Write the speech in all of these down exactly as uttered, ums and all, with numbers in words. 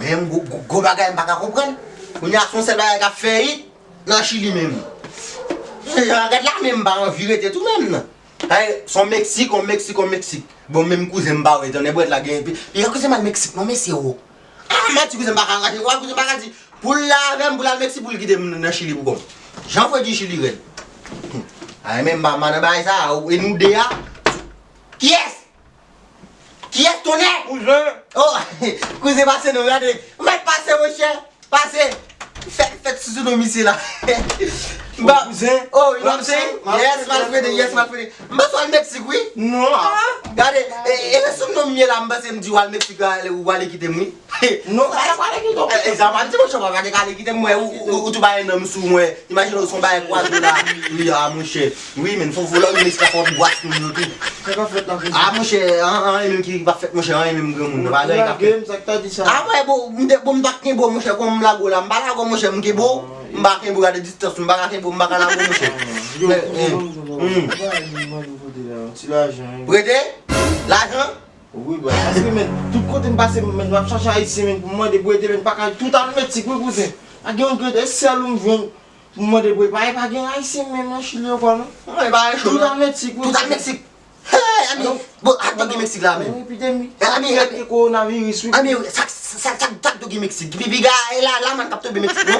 Menm gwo, gwo, gwo bagay m pa ka konprann. Kounye a se yon sèl bagay k ap fè it nan Chili menm. Se jan gad la menm m pa anvi rete tou menm nan. Ay, se yon Meksik, yon Meksik, yon Meksik. Bon, menm kouzen m pa wè, tande bwèt la gen epi. Li kouzen m al Meksik, non, mesye, o. Ah, manti, kouzen m pa ka rache, wè, kouzen m pa ka di, pou l la avè m, pou l al Meksik, pou l kite m nan Chili pou kòm. Jan Fredi Chili rèd. Ay, menm m pa nan bagay sa, e nou de a. Kiyès? Kiyès tonnè? Kouzen! Oh, kouzen pase non, gade. Ou mèt pase, monchè. Pase. Fèt, fèt sou non misye la. Bon. Kouzen. Oh, you know what I'm saying? Yes, Malfrede, yes, Malfrede. M panse w al Meksik, wi. Non. Ah, gade, e, e, e sou non m ye la, m panse m di w al Meksik, ou ale kite m, wi. Non, sa pa ale kite w. E, e, sa pa di, monchè, w pa te ka ale kite m, mwen, ou, ou, ou tou bay non m sou mwen. Imajine w se yon bagay kwaze la. Wi, a, monchè. Wi, men, fò, fò lòm mesye fò bwat moun yo tou. Sa k ap fèt la, kouzen? A, monchè, an, an, anyen menm ki, ki p ap fèt, monchè, anyen menm granmoun nan, pa gen ka fèt. Sa k ta di sa? A, mwen, bon, m te, bon, m t ap kenbe w, monchè, kòm m lage w la, m pa lage w, monchè, m kenbe w, m pa kenbe w, gade distans, m pa ka kenbe w, m pa ka lage w, monchè. Yo, men, kouzen, eh, kouzen, kouzen, hmm. Ou pa di m mande w prete la, yon ti lajan, wi. Prete? Lajan? Wi, bro, paske, men, tout kote m pase, men, m ap chache ayisyen, men, pou m mande prete, men, m pa ka, tout al Meksik, wi, kouzen. Pa gen yon grenn sèl ou m jwenn. Pou m mande pou e pa, e pa gen ayisyen menm nan Chili ankò non. Mwen pa gen cho. Tout al Meksik, wi. Tout al Meksik. Hey, ami, bon, ak dòk gen Meksik la menm. Epidemi. Hey, ami, ami, kowonaviris, wi. Ami, sa, sa, sa, sa dòk gen Meksik. Pipiga, e la, la man k ap tonbe Meksik, non?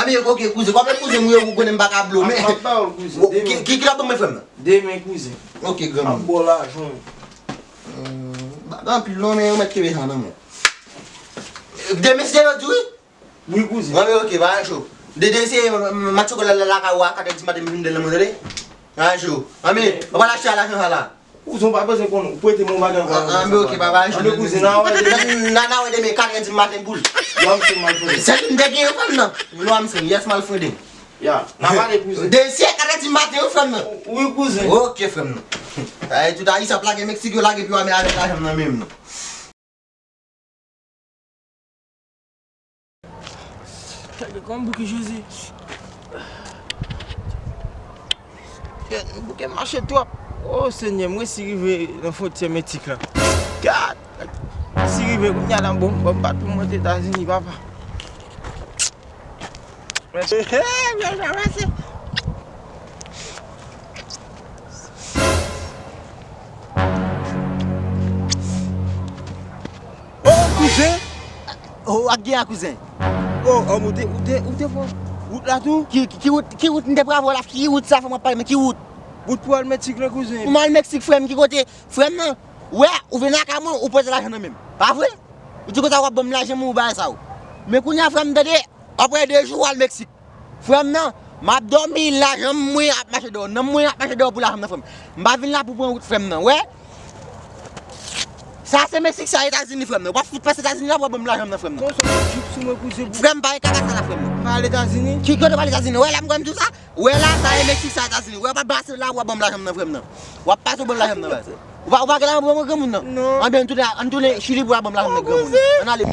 Ami, ok, kouzen. Kòm e kouzen, mwen, ou konnen m pa ka blo, men. Ki, ki, ki lòt ban mwen frè m nan? Demen, kouzen. Ok, granmoun. Ap ba w lajan. Hmm, pa gen anpil non, men ou mèt kenbe sa nan men. Demen, se jodi, wi. Wi, kouzen. Bon, men ok, pa gen cho. Dede se match chokola la lakay ou a, katrè di maten m vin de lanmò, tande? Pa gen cho. Anben, ou pral achte a lajan sa la. Kouzen, ou pa bezwen konn, ou prete m yon bagay ankò. Anben, ok, pa gen cho. Anben, kouzen, n a wè demen. N a, n a wè demen, katrè di maten boul. Yo, m se Malfrede. Sèl m te gen frè m nan. You know what I'm saying? Yes, Malfrede. Ya, n a pale, kouzen. De se katrè di maten, wi, frè m nan. Wi, kouzen. Ok, frè m nan. Ay, tout ayisyen ap lage Meksik, yo lage pou yo ame avèk lajan m nan menm nan. Gade kòm bouke Jezi. Gade, bouke mache twòp. O Senyè, m resi rive nan fwontyè Meksik la. Gade, m resi rive kounye a la, bon, bon, m pa tou monte Etazini, papa. Mèsi. Bèl travay, se. Oh, kouzen! Oh, ak gen a kouzen. Oh, oh, ou te, ou te, ou te pran wout la tou? Ki, ki, ki wout, ki wout m te pran avè w la? Ki wout sa, fò m ap pale, men ki wout? Wout pou al Meksik la, kouzen. Pou m al Meksik, frè m, ki kote? Frè m nan, wè, ou vin lakay mwen, ou poze lajan nan men m. Pa vre? Ou di konsa w ap ban m lajan m ou bagay sa yo. Men kounye a, frè m, tande, apre de jou, w al Meksik. Frè m nan, m ap dòmi, lajan m mwen ap mache deyò. Nanm mwen ap mache deyò pou lajan m nan, frè m. M pa vin la pou pran wout, frè m nan. Wè? Sa se Meksik, sa Etazini, frè m nan. W ap fout pase Etazini la pou w ap ban m lajan m nan, frè m nan. Konsa w jip sou mwen, kouzen. Frè m, pa gen kaka sa la, frè m nan. Pa al Etazini? Ki kote w pa al Etazini? Wè la, m kwè m di w sa. Wè la, sa e Meksik, sa Etazini. Wè, w ap pase la pou w ap ban m lajan m nan, frè m nan. W ap pase w ban m lajan m nan, frè m. Ou pa, ou pa gen lajan pou mwen, granmoun nan? Non. Anben, m tounen, m tounen Chili pou w ap ban m lajan m nan, granmoun. Ann ale.